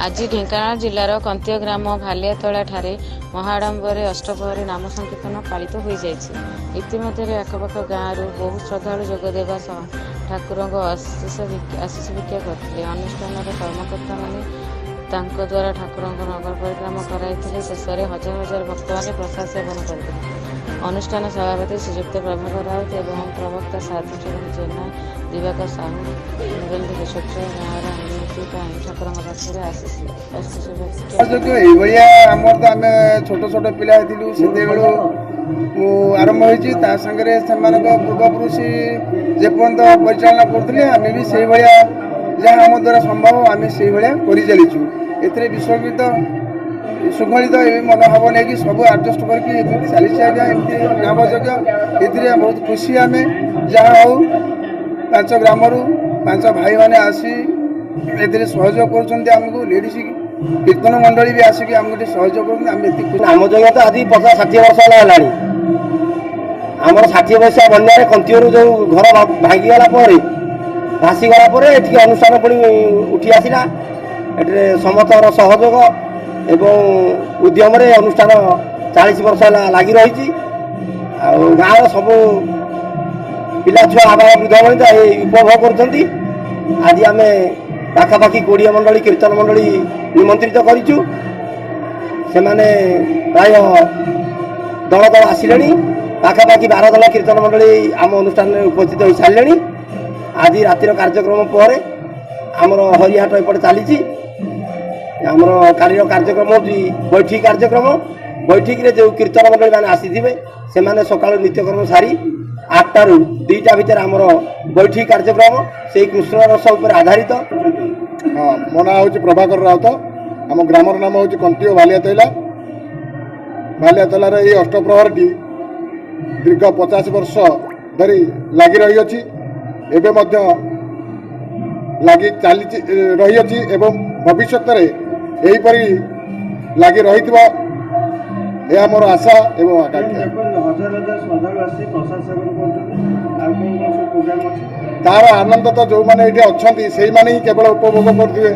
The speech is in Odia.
ଆଜି ଢେଙ୍କାନାଳ ଜିଲ୍ଲାର କନ୍ତିଅ ଗ୍ରାମ ଭାଲିଆତଳାଠାରେ ମହାଡମ୍ବରେ ଅଷ୍ଟପ୍ରହରୀ ନାମ ସଂକୀର୍ତ୍ତନ ପାଳିତ ହୋଇଯାଇଛି। ଇତିମଧ୍ୟରେ ଆଖପାଖ ଗାଁରୁ ବହୁ ଶ୍ରଦ୍ଧାଳୁ ଯୋଗ ଦେବା ସହ ଠାକୁରଙ୍କ ଆଶିଷ ଭିକ୍ଷା କରିଥିଲେ। ଅନୁଷ୍ଠାନର କର୍ମକର୍ତ୍ତାମାନେ ତାଙ୍କ ଦ୍ୱାରା ଠାକୁରଙ୍କ ନଗର ପରିକ୍ରମା କରାଇଥିଲେ। ଶେଷରେ ହଜାର ହଜାର ଭକ୍ତମାନେ ପ୍ରସାଦ ସେବନ କରିଥିଲେ। ଅନୁଷ୍ଠାନ ସଭାପତି ଶ୍ରୀଯୁକ୍ତ ପ୍ରଭାକର ରାଉତ ଏବଂ ପ୍ରବକ୍ତା ସାଧୁ ଚରଣ ଜେନା, ଦିବାକର ସାହୁ ମୁରଲୀଧର ଛୋଟରାୟ ଗାଁର ଉନ୍ନତି ପାଇଁ ଠାକୁରଙ୍କ ପାଖରେ ଆଶିଷ ଭିକ୍ଷା ଯଜ୍ଞ ଏଇଭଳିଆ ଆମର ତ ଆମେ ଛୋଟ ଛୋଟ ପିଲା ହେଇଥିଲୁ, ସେତେବେଳୁ ମୁଁ ଆରମ୍ଭ ହେଇଛି। ତା ସାଙ୍ଗରେ ସେମାନଙ୍କ ପୂର୍ବପୁରୁଷ ଯେପର୍ଯ୍ୟନ୍ତ ପରିଚାଳନା କରୁଥିଲେ, ଆମେ ବି ସେଇଭଳିଆ ଯାହା ଆମ ଦ୍ୱାରା ସମ୍ଭବ ଆମେ ସେଇଭଳିଆ କରିଚାଲିଛୁ। ଏଥିରେ ବିଶୃଙ୍ଖଳିତ ଶୃଙ୍ଖଳିତ ଏବେ ମନୋଭାବ ନେଇକି ସବୁ ଆଡ଼ଜଷ୍ଟ କରିକି ଏମିତି ଚାଲିଛି ଆଜ୍ଞା। ଏମିତି ନାମ ଯଜ୍ଞ, ଏଥିରେ ବହୁତ ଖୁସି ଆମେ। ଯାହା ହଉ, ପାଞ୍ଚ ଗ୍ରାମରୁ ପାଞ୍ଚ ଭାଇମାନେ ଆସି ଏଥିରେ ସହଯୋଗ କରୁଛନ୍ତି ଆମକୁ। ଲେଡ଼ିସ୍ କୀର୍ତ୍ତନ ମଣ୍ଡଳୀ ବି ଆସିକି ଆମକୁ ଟିକେ ସହଯୋଗ କରୁଛନ୍ତି। ଆମେ ଏତିକି ଖୁସି। ନାମ ଯଜ୍ଞ ତ ଆଜି 50-60 ବର୍ଷ ହେଲା ହେଲାଣି। ଆମର 60 ମସିହା ବନ୍ୟାରେ କନ୍ତିଅରୁ ଯେଉଁ ଘର ଭାଙ୍ଗିଗଲା ପରେ, ଭାସିଗଲା ପରେ ଏଠିକି ଅନୁଷ୍ଠାନ ପୁଣି ଉଠି ଆସିଲା। ଏଠିରେ ସମସ୍ତଙ୍କର ସହଯୋଗ ଏବଂ ଉଦ୍ୟମରେ ଅନୁଷ୍ଠାନ 40 ବର୍ଷ ହେଲା ଲାଗି ରହିଛି। ଆଉ ଗାଁର ସବୁ ପିଲା ଛୁଆ, ଆବାଳ ବୃଦ୍ଧ ବନିତା ଏଇ ଉପଭୋଗ କରୁଛନ୍ତି। ଆଜି ଆମେ ପାଖାପାଖି 20 ମଣ୍ଡଳୀ, କୀର୍ତ୍ତନ ମଣ୍ଡଳୀ ନିମନ୍ତ୍ରିତ କରିଛୁ। ସେମାନେ ପ୍ରାୟ ଦଳ ଦଳ ଆସିଲେଣି। ପାଖାପାଖି 12 ଦଳ କୀର୍ତ୍ତନ ମଣ୍ଡଳୀ ଆମ ଅନୁଷ୍ଠାନରେ ଉପସ୍ଥିତ ହୋଇସାରିଲେଣି। ଆଜି ରାତିର କାର୍ଯ୍ୟକ୍ରମ ପରେ ଆମର ହରିହାଟ ଏପଟେ ଚାଲିଛି। ଆମର କାଲିର କାର୍ଯ୍ୟକ୍ରମ ହେଉଛି ବୈଠକ କାର୍ଯ୍ୟକ୍ରମ। ବୈଠକରେ ଯେଉଁ କୀର୍ତ୍ତନ ମଣ୍ଡଳୀ ମାନେ ଆସିଥିବେ, ସେମାନେ ସକାଳୁ ନିତ୍ୟକର୍ମ ସାରି 8ଟାରୁ 2ଟା ଭିତରେ ଆମର ବୈଠକ କାର୍ଯ୍ୟକ୍ରମ, ସେଇ କୃଷ୍ଣ ରସ ଉପରେ ଆଧାରିତ। ହଁ, ମୋ ନାଁ ହେଉଛି ପ୍ରଭାକର ରାଉତ। ଆମ ଗ୍ରାମର ନାମ ହେଉଛି କନ୍ତିଓ ଭାଲିଆତୈଲା। ଭାଲିଆତୈଲାର ଏହି ଅଷ୍ଟପ୍ରହରଟି ଦୀର୍ଘ 50 ବର୍ଷ ଧରି ଲାଗି ରହିଅଛି, ଏବେ ମଧ୍ୟ ଲାଗି ଚାଲିଛି ରହିଅଛି ଏବଂ ଭବିଷ୍ୟତରେ ଏହିପରି ଲାଗି ରହିଥିବ, ଏହା ମୋର ଆଶା ଏବଂ ଆକାଂକ୍ଷା। ଦେଖନ୍ତୁ, ହଜାର ହଜାର ଶ୍ରଦ୍ଧାଳୁ ଆସି ପ୍ରସାଦ ସେବନ କରୁଛନ୍ତି। ଆଉ କ'ଣ କ'ଣ ସବୁ ପ୍ରୋଗ୍ରାମ ଅଛି? ତାର ଆନନ୍ଦ ତ ଯେଉଁମାନେ ଏଇଠି ଅଛନ୍ତି, ସେଇମାନେ ହିଁ କେବଳ ଉପଭୋଗ କରୁଥିବେ।